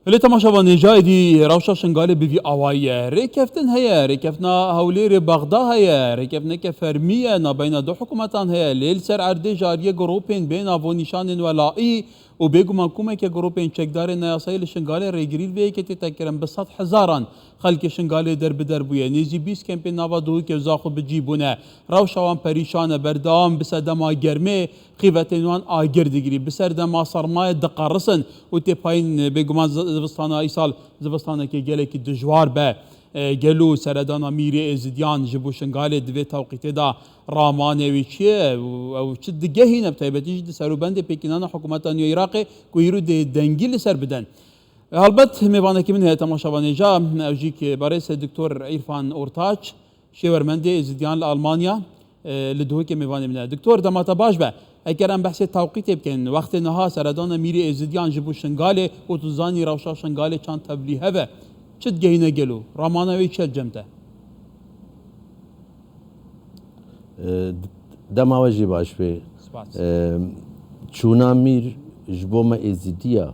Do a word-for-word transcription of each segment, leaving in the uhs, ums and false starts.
Belê temaşevan, êca êdî rewşa Şingalê bi vî awayî ye. Rêkeftin heye, rêkeftina Hewlêrê Bexda heye, rêkeftineke fermî ye, nabeyna du hikûmetan heye, lê li ser erdê ji aliyê grûpên bê nav û nîşanên welayî û bêguman komeke grûpên çekdarên neyasayî li Şingalê rêgirî li vê yekê tête kirin. Bi sed hezaran xelkê Şingalê derbider bûye. Nêzî bîst kempên nava Duhokê û Zaxo bi cî bûne. Rewşa wan perîşan e, berdewam bi sedema germê, qîvetên wan agir digirî, bi ser dema sermayê diqerisin û tê payîn, bêguman zi-, zivistana îsal zivistanekê gelekî dijwar be. E, gelo seredana Mîrê Êzidiyan ji bo Şingalê di vê tewqîtê de ramane wî çi ye û ew çi digehîne, bi taybetî jî di serûbendê pêkînana hikûmeta nû ya Iraqê ku îro dê dengî li ser bidin? E, helbet mêvanekî min heye temaşevanê ca, ew jî ki berêz Doktor Îrfan Ortaç, şêwermendê Êzidiyan li Almanya, e, li Duhokê mêvanê min e. Doktor, dema te baş be. Eger em behsê tewqîtê bikin, wextê niha seredana Mîrê Êzidiyan ji bo Şingalê û tu zanî rewşa Şingalê çand tevlîhev e, çi digehîne gelo? Ramana wê çi ye li cem te? E, dema we jî baş be. Spas. E, çûna Mîr ji bo me Êzidiya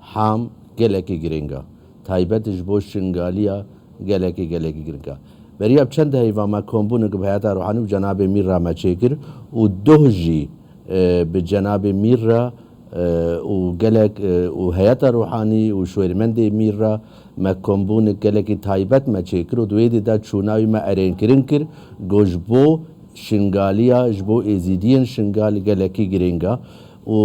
ham gelekî girîng e. Taybet ji bo Şingaliya gelekî, gelekî girîng e. Beriya bi çend heyva me kombûnek bi heyeta ruhanî û cenabê Mîr re me çêkir û doh jî, e, bi cenabê Mîr re, e, û gelek, e, û heyeta ruhanî û şêrmendê Mîr re me kombûnek gelekî taybet me çêkir û di wê dê de çûna wî me erênkirin kir, got ji bo Şingaliya, ji bo Êzîdiyên Şingal gelekî girîng e û,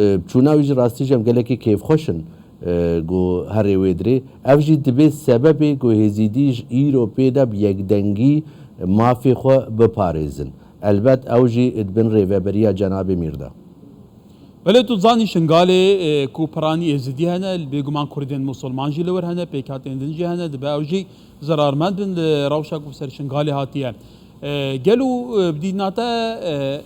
e, çûna wî jî rastî jî em gelekî kêfxweş in, e, ku herê wê dirê. Ev jî dibe sebebê ku Êzîdî ji îro pê de bi yekdengî mafê xwe biparêzin. Elbet ew jî di bin rêveberiya cenabê Mîr de. Belê tu zanî Şingalê, e, ku piranî Êzidî hene, li bêguman Kurdên Musulman jî li wir hene, pêkhatên din jî hene, dibe ew jî zerarmend bin li rewşa ku ser Şingalê hatiye. E, gelo, e, bi dîtina te, e,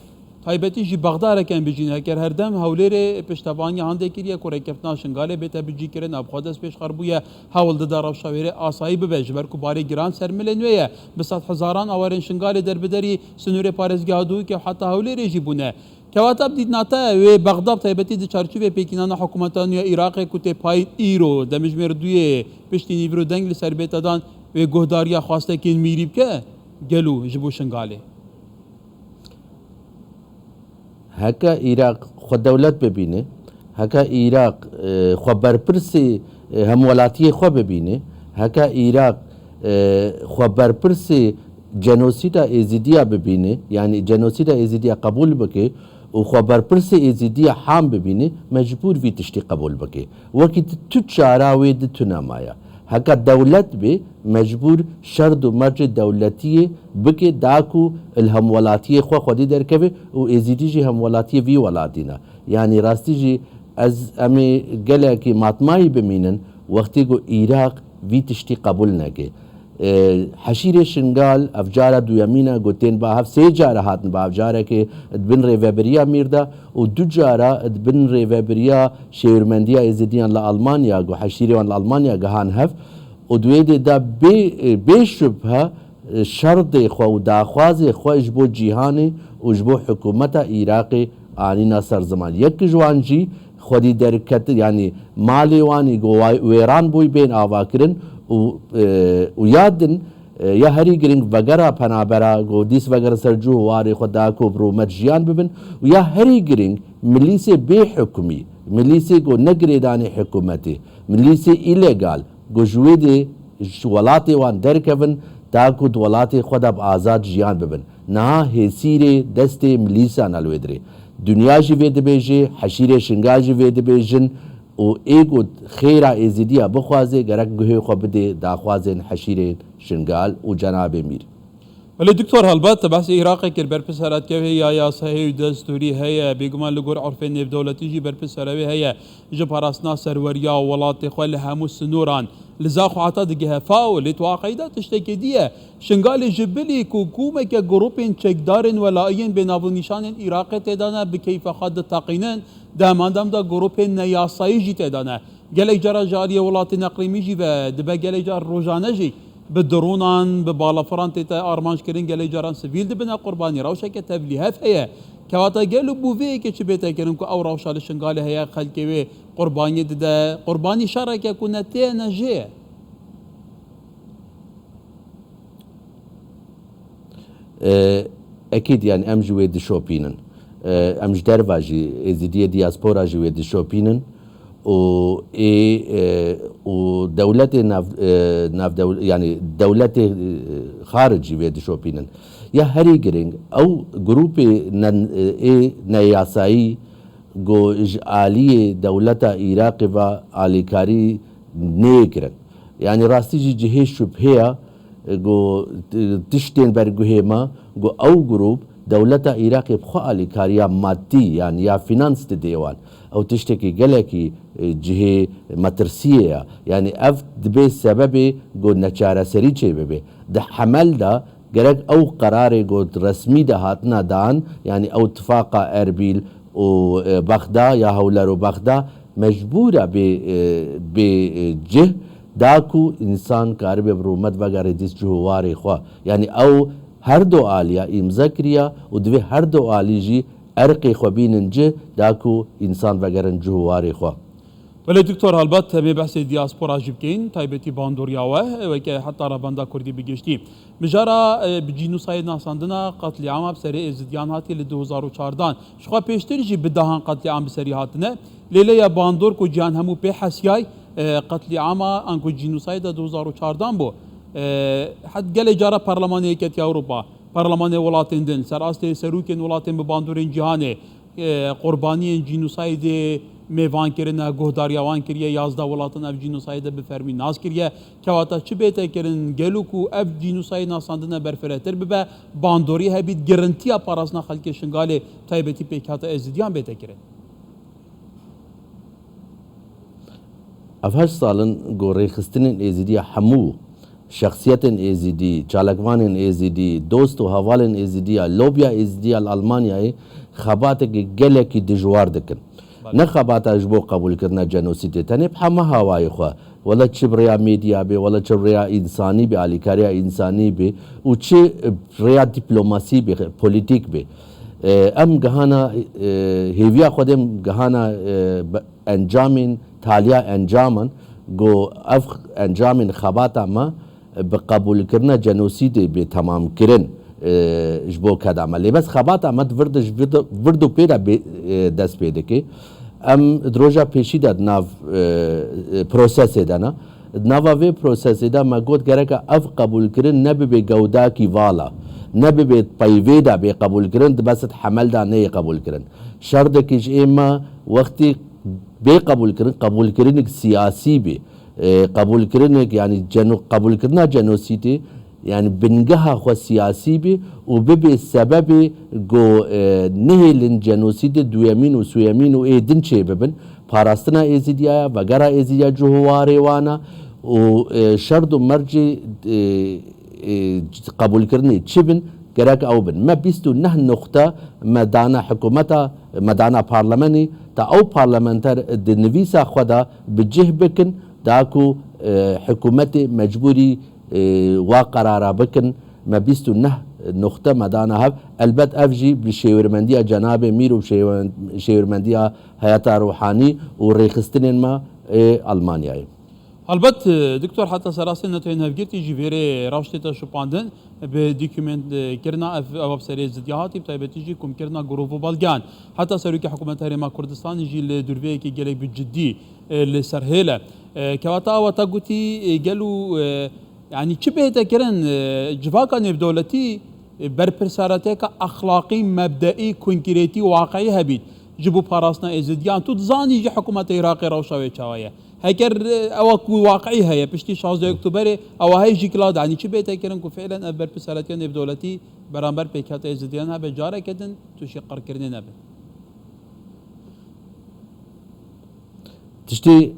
taybetî jî Bexda reken bijîne, ker herdem Hewlêrê piştevaniya handê kiriye ku rêkeftina Şingalê bête bicîkirin, ev xwe dest pêş xer bûye, hewl dide rewşa wêrê asayî bibe, ji ber ku barê giran ser milên wê ye, bi sed hezaran awarên Şingalê derbiderî sinûrê parêzgeha Duhokê û heta Hewlêrê jî bûne. Kewata bi dîtina te wê Bexda bi taybetî di çarçovê pêkînana hikûmeta nû ya Iraqê ku tê payîn îro demjimêr duyê piştî nîvro deng li ser bête dan wê guhdariya xwastekên mîrî bike gelo ji bo Şingalê? Heke Iraq xwe dewlet bibîne, heke Iraq, e, xwe berpirsê, e, hemwelatiyê xwe bibîne, heke Iraq, e, xwe berpirsê cenosîda Êzîdiya bibîne, yanî cenosîda Êzîdiya qebûl bike û xwe berpirsê Êzîdiya ham bibîne, mecbûr vî tiştî qebûl bike. Wekî tu, tu çara wê di tune maye. Heke dewlet bê, mecbûr şerd û mercê dewletiyê bike, da ku li hemwelatiyê xwe xwedî derkeve û Êzîdî jî hemwelatiyê vî welatî ne. Yanî rastî jî ez, em ê gelekî matmayî bimînin, wextê ku Iraq vî tiştî qebûl neke. E, Heşîrê Şingal ev cara duyemîn e ku tên ba hev, sê cara hatin ba hev, carekê di bin rêvebiriya Mîr de û du cara di bin rêvebiriya Şêwirmendiya Êzidiyan li Almanya, ku heşîrê wan li Almanya gihan hev û di wê dê de bê, bê şubhe, e, şerdê xwe û daxwazê xwe ji bo cîhanê û ji bo hikûmeta Iraqê anîna ser ziman. Yek ji wan jî xwedî derket, yanî malê wan ê ku wa-, wêran bûy bên avakirin û, e, û ya din, e, ya herî girîng vegera penabera ku dîs vegerin ser cû û warê xwe da ku bi rûmet jiyan bibin û ya herî girîng milîsê bê hikûmî, milîsê ku ne girêdanê hikûmetê, milîsê îlegal ku ji wê dê ji welatê wan derkevin, ta ku di welatê xwe de bi azad jiyan bibin. Niha hêsîrê destê milîsan e li wê dirê. Dinya jî vê dibêje, heşîrê Şingal jî vê dibêjin û ê ku xêra Êzîdiya bixwaze, gerek guhê xwe bidê daxwazên heşîrên Şingal û cenabê Mîr. Belê Doktor, helbet te behsê Iraqê kir, berpirsera te heye, ya yasayê û destûrî heye, bêguman li gor urfê nêvdewletî jî berpirsera wê heye ji parastina serweriya welatê xwe li hemû sinoran. Li Zaxo heta digehe FAO, lê tu aqeyda tiştekê dî ye. Şingalê ji bilî ku komeke grûpên çekdarên welayiyên bê nav û nîşanên Iraqê tê de ne, bi keyfa xwe diteqînin, di heman dem de grûpên neyasayî jî tê de ne. Gelek cara ji aliyê welatên eqlîmî jî ve dibe, gelek car rojane jî Bi dronan, bi balafiran tête armanc kirin, gelek caran sivîl dibine qurbanî. Rewşeke tevlîhev heye. Kewata gelo bo vê yekê çi bête kirin ku ew rewşa li Şingalê heye, xelkê wê qurbaniyê dide? Qurbanî şereke ku ne tê ye ne jê ye. E, ekîd, yani em ji wê dişopînin. E, em ji derva jî, Êzidiyê diaspora jî wê dişopînin û ê, e, û dewletê nav, e, navdew-, yani dewletê, e, xaric jî wê dişopînin. Ya herî girîng, ew grûpê ne, ê neyasayî ku ji aliyê dewleta Iraqê ve alîkarî neyê kirin. Yani rastî jî cihê şubhê ye, e, ku t-, tiştên berguhê me, ku ew grûp dewleta Iraqê bi xwe alîkariya madî, yani ya finans didê wan. Ew tiştekî gelekî, e, cihê metirsiyê ye. Yani ev dibe sebebê ku neçareserî çêbibe. Di hemel de gerek ew qerarê ku resmî de hatine dan, yani ew tifaqa Erbîl û, e, Bexda ya Hewler û Bexda mecbûr e bê, e, bê, e, cih da ku însan karibe bi rûmet vegerê dîs cih û warê xwe. Yani ew her du aliya îmze kiriye û divê her du alî jî erqê xwe bînin cih da ku însan vegerin cih û warê xwe. Belê Doktor, helbet em ê behsê diaspora jî bikeyin, taybetî bandoriya we, weke heta revenda kurdî bi giştî. Mijara, e, bi cînosayê nasandina qetlîama bi serê Êzidiyan hatî li du hezar û çardan. Ji xwe pêştir jî bi dehan qetlîam bi serî hatine. Lê lê ya bandor ku cîhan hemû pê hesiyay, e, qetlîama anku cînosayê de du hezar û çardan bû. E, het gelê cara Parlemanê Yeketiya Ewropa, parlemanê welatên din, ser astê serokên welatên bi bandorên cîhanê, e, qurbaniyên cînosaydê mêvan kirine, guhdariya wan kiriye, yazdeh welatan ev cînosayde bi fermî nas kiriye. Kewata çi bête kirin, gelo ku ev cînosayê nasandine berfirehtir bibe, bandorî hebît, girintiya parastina xelkê Şingalê, taybetî pêkhata Êzidiyan bête kirin? Ev heşt sal in ku rêxistinên Êzidî ya hemû şexsiyetên Êzidî, çalakvanên Êzidî, dost û hevalên Êzidî ya, lobiya Êzidî ya li Almanyayê xebatekî gelekî dijwar dikin. Belê. Ne xebata ji bo qebûlkirina cenosîdê tenê, bi hemû hawayê xwe. Wele çi bi rêya medya bê, wele çi bi rêya însanî bê, alîkariya însanî bê û çi bi rêya dîplomasî bê, polîtîk bê. E, em gihana, e, hêviya xwe dê em gihana, e, be-, encamên, taliya encaman, ku ev encamên xebata me bi qebûlkirina cenosîdê bê temamkirin, e, ji bo keda me. Lê bes xebata me di vir de, ji vir de, vir de pê de bê, e, dest pê dike. Em di roja pêşî de di nav, e, e, prosesê de ne. Di nava vê prosesê de me got gereke ev qebûlkirin nebibe gewdakî vala, nebibe peyvê de bê qebûlkirin, di bes di hemel de neyê qebûlkirin. Şerdekî ji ê me wextî bê qebûlkirin, qebûlkirinek siyasî bê. E, qebûlkirinek, yani ceno-, qebûlkirina cenosîdê, yani bingeha xwe siyasî bê û bibe sebebê ku, e, nehêlin cenosîdê duyemîn û suyemîn û ê din çêbibin. Parastina Êzîdiya ye, vegera Êzîdiya cih û warê wan e û, e, şerd û mercê, e, e, qebûlkirinê çi bin, gerek ew bin. Me bîst û neh nuxte me dane hikûmeta, me dane parlamenî, ta ew parlamenter di nivîsa xwe de bi cih bikin, da ku, e, hikûmetê mecbûrî, e, wa qerara bikin. Me bîst û neh nuxte me dane hev. Elbet ev jî bi şêwirmendiya cenabê Mîr û bi şêwir-, şêwirmendiya heyeta ruhanî û rêxistinên me ê Almanyayê. Helbet, e, Doktor, heta serastê netewên hevgirtî jî vêrê rewş tête şopandin, bi dokumentkirina ev, ev serê zidiya hatî, bi taybetî jî komkirina grov û belgeyan. Heta serokê hikûmeta Herêma Kurdistanê jî li dûrveyekî gelek bi cidî, e, li ser hêl e. E, kewata awa te gotî, e, gelo, e, yanî çi bête kirin, e, civaka nêvdewletî, e, berpirsaretiyeke exlaqî, mebdeî, konkretî, waqiî hebît ji bo parastina Êzidiyan? Tu dizanî jî hikûmeta Iraqê rewşa wê çawa ye? Heger, e, ewa ku waqiî heye, piştî şazdeh Oktoberê, ewa heye jî kila de, yanî çi bête kirin ku fiilen ev berpirseretiya nêvdewletî beramber pêkhata Êzidiyan hebe, careke din tu jî qirkirinê nebe? Tiştê,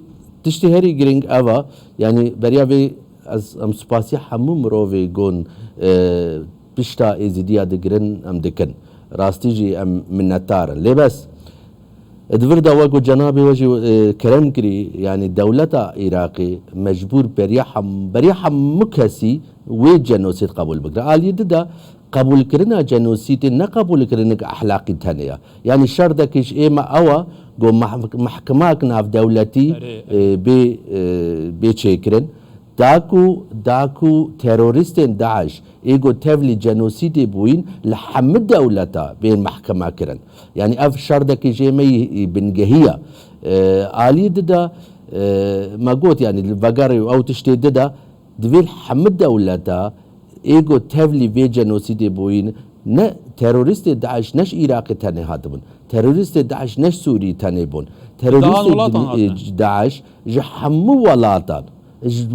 tiştê herî girîng ev e, yanî beriya vê ez, em spasiya hemû mirovê gon, e, pişta Êzidiya digirin, em dikin. Rastî jî em minnetdar in. Lê bes, Di vir de wek ku cenabê we jî, e, kerem kirî, yanî dewleta Iraqê mecbûr beriya hem-, beriya hemû kesî wê cenosîd qebûl bikire. Aliyê di de qebûlkirina cenosîdê ne qebûlkirinek ehlaqî tenê ye. Yanî şerdekî ji ê me ew e ku meh-, mehkemak navdewletî, Erê, e, bê, e, bê çêkirin. Da ku, da ku terorîstên DAIŞ ê ku tevlî cenosîdê bûyîn li hemû dewleta bên mehkeme kirin. Yanî ev şerdekî jê me yî bingehî ye. E, alî di de, e, me got, yanî li vegerê ew tiştê di de, divê li hemû dewleta ê ku tevlî vê cenosîdê bûyîn, ne terorîstê DAIŞ ne ji Iraqê tenê hatibûn. Terorîstê DAIŞ ne ji Sûrî tenê bûn. Terorîstê welatan din-, hatine. DAIŞ ji hemû welatan, ji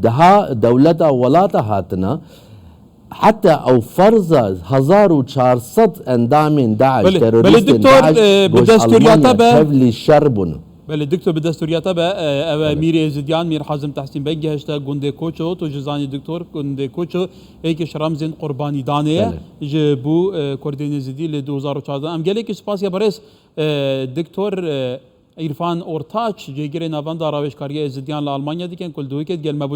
daha dewleta welata hatine. Heta ew ferza hezar û çar sed endamên DAIŞ, Belê, belê, terorîstên doktor, DAIŞ, e, bi goş destûriya Almanya te be. Tevlî şer bûn. Belê, doktor, bi destûriya te be, e, ev e Belê. Mîrê Êzidiyan, Mîr Hazim Tehsîn Beg gihişte gundê Koço, tu jî zanî doktor, gundê Koço, êkê ji remzên qurbanîdanê ye. Belê. Ji bo, e, Kurdên Êzidî li du hezar û çardeh. Em gelekî spasiya berêz, e, doktor, e, Îrfan Ortaç, cêgirê navenda rawêjkariya Êzidiyan li Almanya dikin, ku li dûkê digel me bû.